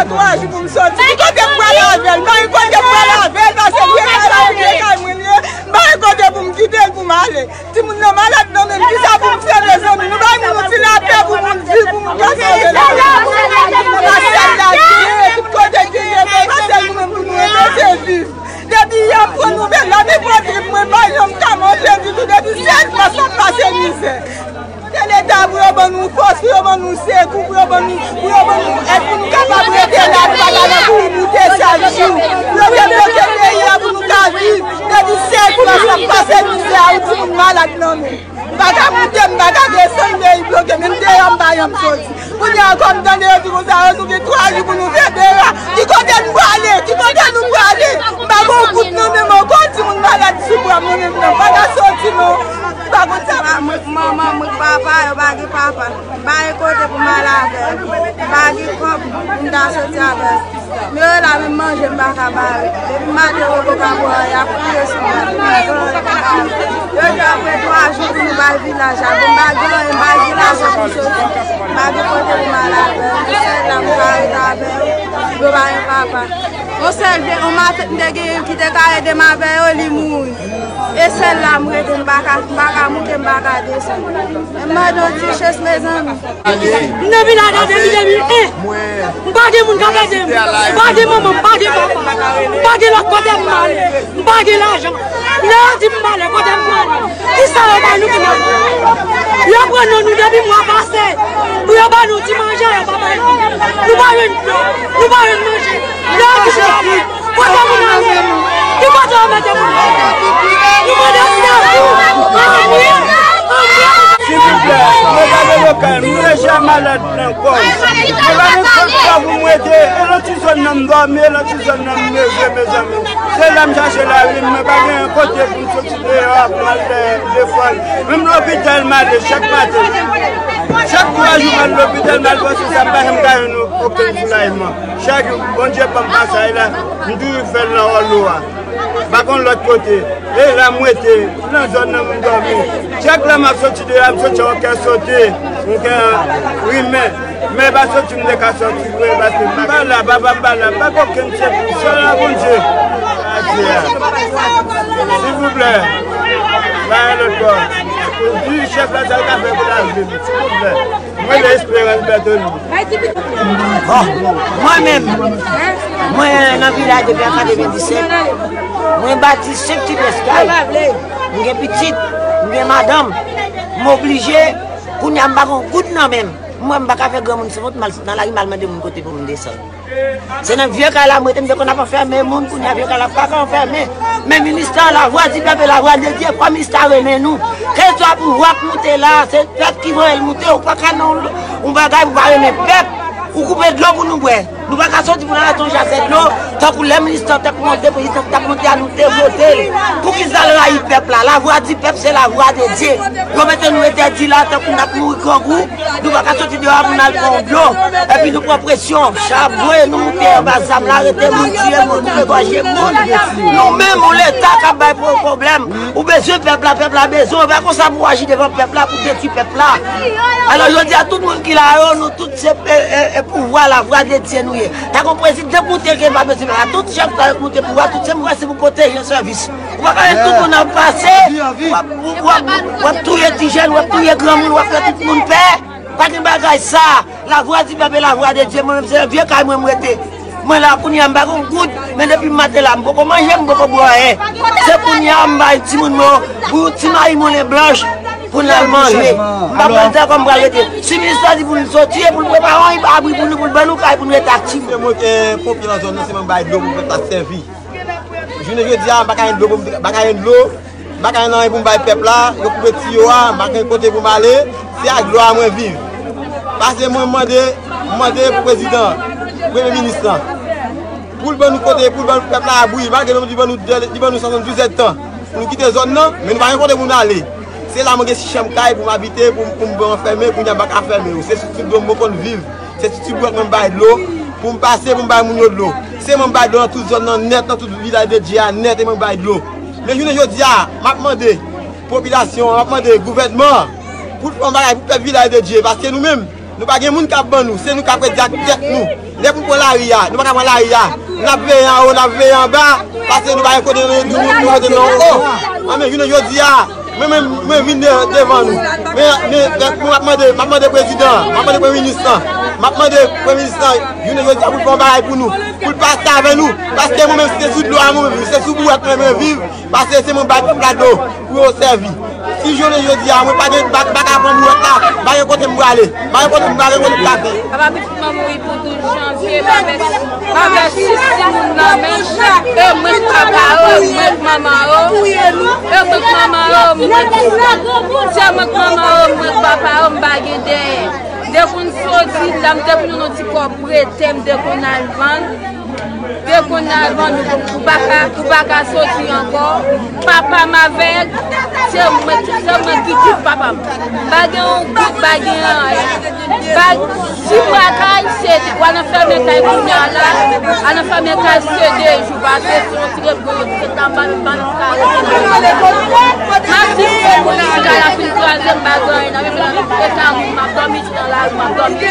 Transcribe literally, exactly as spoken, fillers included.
Twa jou pou m soti. Ki kote m pral avè l? M pa gen kote m pral avè l, paske m gen kay la, m gen kay mwen li ye. M pa gen kote pou m kite l pou m ale. Timoun nan malad nan men m, kisa pou m fè, mezanmi? Nou bay moun yon ti lapè pou moun viv, pou moun kase antre la. Nan sèl la, tout kote ki rete, nan sèl nou menm pou nou rete, se viv. Depi y ap pran nou, men la, men pran trip mwen, pa janm ka manje ditou, depi sèt mwa, sa pase mizè. Se Leta pou yo ban nou fòs, pou yo ban nou sekou, pou yo ban nou, pou yo ban nou èd, pou nou kapab rete la, pou pa ta nan kouri moute chak jou. Pou yo debloke peyi a pou nou ka viv. Depi sèt mwa, sa pase mizè a, yon timoun malad nan men. M pa ka moute, m pa ka desann, peyi bloke, menm deyò m pa janm soti. Kounye a ankò m tande yo di konsa, yo nou gen twa jou pou nou fè deyò. Ki kote nou prale? Ki kote nou prale? M pa gen yon goud nan men m ankò, timoun malad sou bra m nan men m nan. M pa ka soti non. M pa konn sa. Mwen k manman, mwen k papa, yo pa gen papa. M pa gen kote pou m al avè l. M pa gen kòb pou m ta soti avè l. Men yo la, menm manje m pa ka ba yo. Depi maten yo poko ka bwè anyen, y ap kriye sou mwen. Yo di apre twa jou pou nou bay vilaj la. Bon, m pa gen anyen, m bay vilaj la pou m soti. M pa gen kote pou m al avè yo. Se sèl la m ka rete avè yo. Yo pa gen papa. Yon sèl vye, yon matant m te genyen ki te ka ede m avè yo, li mouri. E sèl la m rete, m pa ka, m pa ka moute, m pa ka desann. M mande yon ti chans, mezanmi. M nan vilaj la depi de mil en. M pa gen moun k ap ede m. M pa gen manman, m pa gen papa. M pa gen lòt kote m ale. M pa gen lajan. Lè yo di m pale, kote m prale? Kisa yo bay nou pou nou? Yo pran non nou depi mwa pase. Pou yo ba nou ti manje, yo pa bay nou. Nou pa jwenn dlo, nou pa jwenn manje. Lè yo di nou pa pran, kote moun nan mete nou? Ki kote yo mete moun nan? Nou mande sèvis. Anmwey, anmwey. Silvouplè, mwen pa gen lokal, mwen deja malad nan kò m. Mwen pa gen kòb pou mwen ede, e nan ti zòn nan m dòmi, e nan ti zòn nan m leve, mezanmi. Se la m chache lavi m, mwen pa gen kote pou m soti deyò a pou m al fè defans. Menm lopital m ale chak maten. Chak twa jou m al lopital, m al pran swen sa, m pa janm ka jwenn okenn soulajman. Chak jou, Bondye ban m pasaj la, m toujou fè l nan Wòlo a. M pa konn lòt kote. E la m rete, nan zòn nan m dòmi. Chak lè m ap soti deyò a, m soti yon kè sote, yon kè rimè. Men pa soti m te ka soti vre, paske m pa la, papa m pa la, m pa gen okenn sekou, sèl la Bondye. Adye a. Silvouplè, pa gen lòt bò. Di chèf la sa l ka fè pou lavi m, silvouplè. Mwen rele Esperans Berthelot. Bon, mwen menm, mwen nan vilaj depi an katrevenndisèt. Mwen bati senk ti pyès kay. M gen pitit, m gen madanm. M oblije, kounye a m pa gen yon goud nan men m. Mwen, m pa ka fè granmoun sanwont, m al nan lari, m al mande moun kote pou m desann. Se nan vye kay la m rete, m te konn ap anfèmen moun, kounye a vye kay la pa ka anfèmen. Men minista, Lavwadipèp e Lavwadedye, fò minista renmen nou. Kèlkeswa pouvwa k moute la, se pèp ki voye l moute, ou pa ka nan yon bagay pou pa renmen pèp. Ou koupe dlo pou nou bwè. Nou pa ka soti pou n al achte yon jasè dlo, tankou lè minista t ap monte, prezidan t ap monte a, nou te vote l. Poukisa l rayi pèp la? Lavwadipèp se Lavwadedye. Yo mete nou entèdi la, tankou n ap mouri grangou. Nou pa ka soti deyò a pou n al pran yon dlo. Epi nou pran presyon. Chabwe, nou moute anba zam la, rete moun, tiye moun, koupe gòje moun. Nou menm, yon Leta k ap bay pwo-, pwoblèm. Ou bezwen pèp la, pèp la bezwen w. E pa konsa pou w aji devan pèp la, pou detwi pèp la. Alò, jodi a, tout moun ki la yo, nou tout se, e, e, e pouvwa, Lavwadedye nou ye. Tankou prezidan k moute, ke l pa bezwen pèp la. Tout chèf la yo k moute pouvwa, tout se mwen, se pou pwoteje sèvis. Ou pa ka wè tout moun ap pase, w ap, w ap, w ap touye ti jèn, w ap touye granmoun, w ap fè tout moun pè. Pa gen bagay sa. Lavwadipèp e Lavwadedye, mwen menm se nan vye kay mwen m rete. Mwen la kounye a m pa gen yon goud, men depi maten la m poko manje, m poko bwè anyen. Se kounye a m bay timoun mwen pou yon ti mayi moulen blanch pou n al manje. M pa pral fè kòm m pral rete. Si minista di pou l soti, e pou l prepare yon abri pou nou, pou l ban nou kay pou n rete aktif. Se mwen ki ponpye nan zòn nan, se mwen m bay dlo pou pèp la sèvi. Jounen jodi a, m pa ka jwenn dlo pou m, m pa ka jwenn dlo, m pa ka jwenn anyen pou m bay pèp la, yo koupe tiyo a, m pa gen kote pou m ale, se ak dlo a mwen viv. Pase mwen mande, m mande pou prezidan, premye minis lan, pou l ban nou kote, pou l ban pèp la abri, malgre nou di ban nou, di ban nou swasanndwiz èdtan pou nou kite zòn nan, men nou pa gen kote pou nou ale. Se la mwen gen ti chanm kay pou m abite, pou m, pou m anfèmen, kounye a m pa ka fèmen yo. Se sou ti dlo m mwen konn viv. Se ti ti bwèt mwen bay dlo, pou m pase, pou m bay moun yo dlo. Se mwen bay dlo nan tout zòn nan nèt, nan tout vilaj de Dye a nèt, e mwen bay dlo. Men jounen jodi a, m ap mande popilasyon an, m ap mande gouvènman an, pou l fè yon bagay pou pèp vilaj de Dye, paske nou menm, nou pa gen moun k ap ban nou, se nou k ap rete ak tèt nou. Lè pou n pran lari a, nou pa ka pran lari a. N ap veye anwo, n ap veye anba, paske nou pa gen kote nou, nou, nou rete nan anwo. Anben, jounen jodi a, mwen menm, mwen vin de-, devan nou. Men, men, men, mwen ap mande, m ap mande prezidan an, m ap mande premye minis lan, m ap mande premye minis lan, jounen jodi a pou l fè yon bagay pou nou, pou l pase avè nou. Paske mwen menm, se sou dlo a mwen viv, se sou bouwèt mwen, mwen viv. Paske se mwen bay pèp la dlo pou yo sèvi. Si jounen jodi a, mwen pa gen, pa, pa ka pran bouwèt la, pa gen kote m prale, pa gen kote m, pa gen kote m ka fè. Papa pitit mwen mouri pou douz janvye, pa vè, pa vè sis moun nan men, e mwen k papa yo, e mwen k manman yo, e mwen k manman yo, mwen k, se mwen k manman yo, mwen k papa yo, m pa gen dèyè. Depi n soti la, m te vin yon ti kòb prete, m te konn al vann. Te konn al vann ou, ou pa ka, ou pa ka soti ankò. Papa m avèg, se mwen, se mwen ki tout papa m. Pa gen yon goud, pa gen anyen. Pa, si m pa kay, se, w al anfèmen kay kounye a la, al anfèmen kay se de jou, paske se yon ti repon yo, se tanm pa, pa, pa, m ap di pou moun ki kay la fin kraze, m pa gen anyen nan men m, e tanm m ap dòmi nan lari, m ap dòmi.